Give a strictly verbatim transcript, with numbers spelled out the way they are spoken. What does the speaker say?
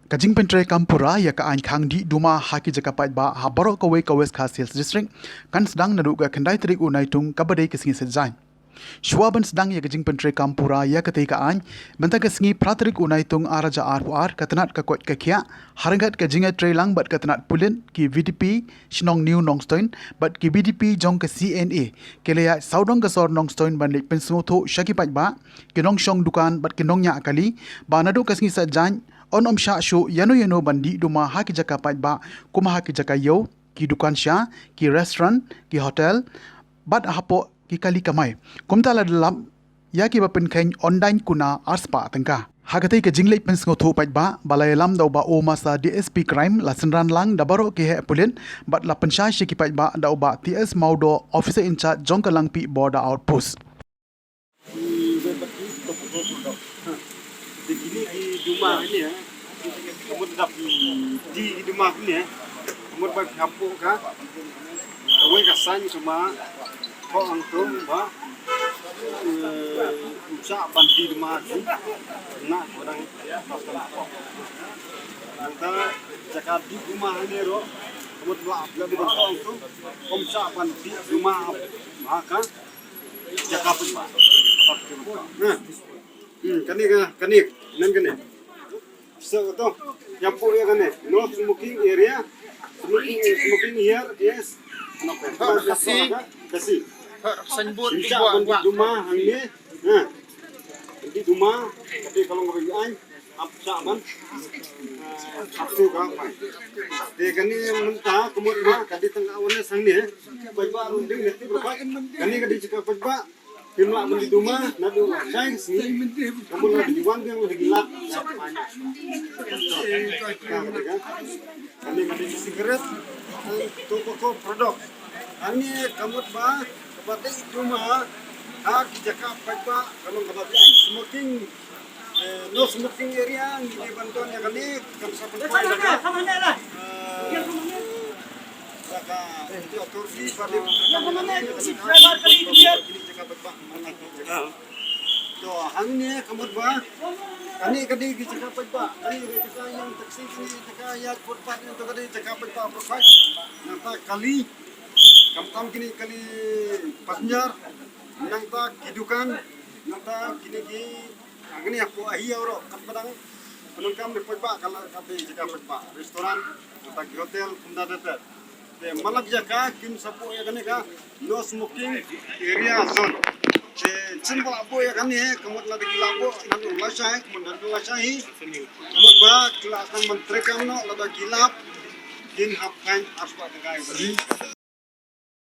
Ka jingpyntrei kam pura ïa ka aiñ khang dih duma ha ki jaka paidbah ha baroh kawei ka West Khasi Hills District kan sdang naduh ka khyndai tarik u Naitung kaba dei ka sngi Saitjaiñ. Shuwa ban sdang ïa ka jingpyntrei kam pura ïa katei ka aiñ, mynta ka sngi phra tarik u Naitung ar hajar arphew ar, ka tnat ka koit ka khiah, ha ryngkat ka jingïatreilang bad ka tnat pulit, ki VDP shnong New Nongstoiñ bad ki VDP jong ka CNA, ki la ïaid sawdong ka sor Nongstoiñ ban leit pynsngewthuh sha ki paidbah, ki nongshong dukan bad ki nongñiah kali ba naduh ka sngi Saitjaiñ yn ym shah shuh ïano ïano ban dih duma ha ki jaka paidbah, kum ha ki jaka ïew, ki dukan sha, ki restaurant, ki hotel bad hapoh ki kali kamai. Kumta la da lap ïa kiba pynkheiñ yn daiñ kuna arspah tyngka. Ha katei ka jingleit pynsngewthuh paidbah ba la ïalam da u Bah O Masa, DSP Crime, la synran lang da baroh ki heh pulit bad la pynshai sha ki paidbah da u Bah T S Mawdoh, Officer in Charge jong ka Langpih Border Outpost. Di kine ki duma kine, eh. Ka mut da phi di ki duma kine, eh. Ka mut ba phi hapoh ka, kawei ka saiñ ka ma, ko ang tu ba, eh, u chah ban di duma ki, na ko dang, nangta jaka di duma kine ro, ka mut ba phi di ban ko ang tu, ko chah ban di duma ha ka jaka paidbah. Hmm, kane ka, kane, nan kane. So, to, ïa phi ïa kane. No smoking area. Smoking, smoking here is, ano, Khasi. Khasi. Signboard. Sim shah ban dih duma hangne. Ha. Dih duma, kata ka long kaba ïa aiñ. Ap shah ban. Ap tu ka pai. Te kane mynta ka mut ba ka dei tang awareness hangne. Paidbah ruh dei ne ti ba kane ka dei jaka paidbah. Phim lah ban dih duma naduh shai ka sngi. Ka mut la dei wan biang la dei lap. Kane ka dei cigarette, tobacco product. Hangne ka mut ba kaba dih duma ha ki jaka paidbah ka long kaba dei smoking. Eh, no smoking area, ngi dei ban don ïa kane, kam sa pynpoi da ka, eh, da ka, eh, authority ba dei ban don ïa kane, kine jaka paidbah, man la ki jaka. To, hangne ka mut ba kane ka dei ki jaka paidbah, kane ka jaka ïeng taxi, kine jaka ïaid footpath, to ka dei jaka paidbah, footpath. Nangta kali, khamtam kine kali passenger, nangta ki dukan, nangta kine ki Hangne hapoh ahi ïa u rok katba dang pyndonkam ne paidbah ka la ka dei jaka paidbah, restaurant, kata ki hotel, kumta ter ter. Te man la ki jaka kin sa buh ïa kane ka no smoking area zone. Te shen ba la buh ïa kane ka mut lada ki la buh naduh lashai, ka mut naduh lashai hi. Ka mut ba ki la tang ban treikam noh lada ki lap kin hap fine arspah tyngka ïa u.